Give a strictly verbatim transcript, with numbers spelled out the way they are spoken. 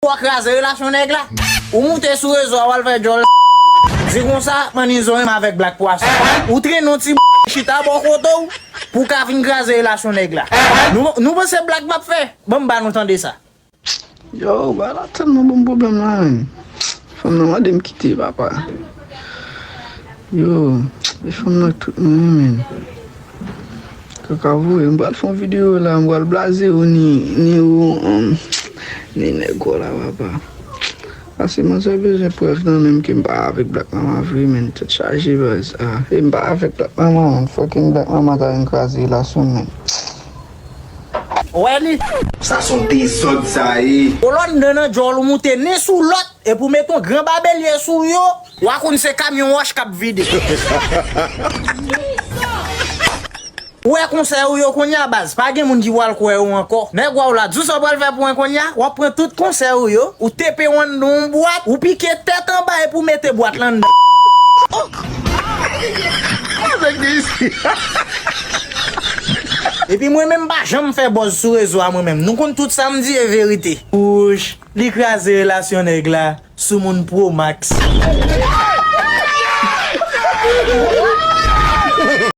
w a kraze relasyon nèg la. Ou moute sou rezo a, w al fè djòl. Di konsa, mannizo renmen avèk Black Pwason. Ou trennen yon ti chita bò kote w pou w ka vin kraze relasyon nèg la. Nou, nou panse Black p ap fè? Ban m ba nou tande sa. Yo, bagay la tèlman ban m pwoblèm la, menn. Fanm nan mande m kite, papa. Yo, e fanm nan k tout mwen renmen. Kaka voye, m pral fè yon videyo la, m pral blaze ou ni, ni ou, um, ni nèg ou la, papa. Pase manzè bezwen prèv nan menm ke m pa avèk Black Mama vre, menn. Tèt chaje, baz. Ah, e m pa avèk Black Mama, menn. Fucking Black Mama ta vin kraze relasyon m, menn. Ou wè li? Sa se yon dezòd sa ye. Ou lòt dan nan djòl ou moute nen sou lòt, epi w mete yon gran babelye sou yo, w a konn se kamyon wòch k ap vide. Ou wè konsèy ou yo kounye a, baz, pa gen moun ki pral kwè ou ankò. Nèg ou a w la, di w sa w pral fè pou mwen kounye a, w ap pran tout konsèy ou yo, ou tepe w anndan yon bwat, ou pike tèt anba epi w mete bwat la anndan. Epi mwen menm m pa janm fè buzz sou rezo a mwen menm. Nou konn tout sa m di e verite. Wouch, li kraze relasyon nèg la sou moun Pro Max.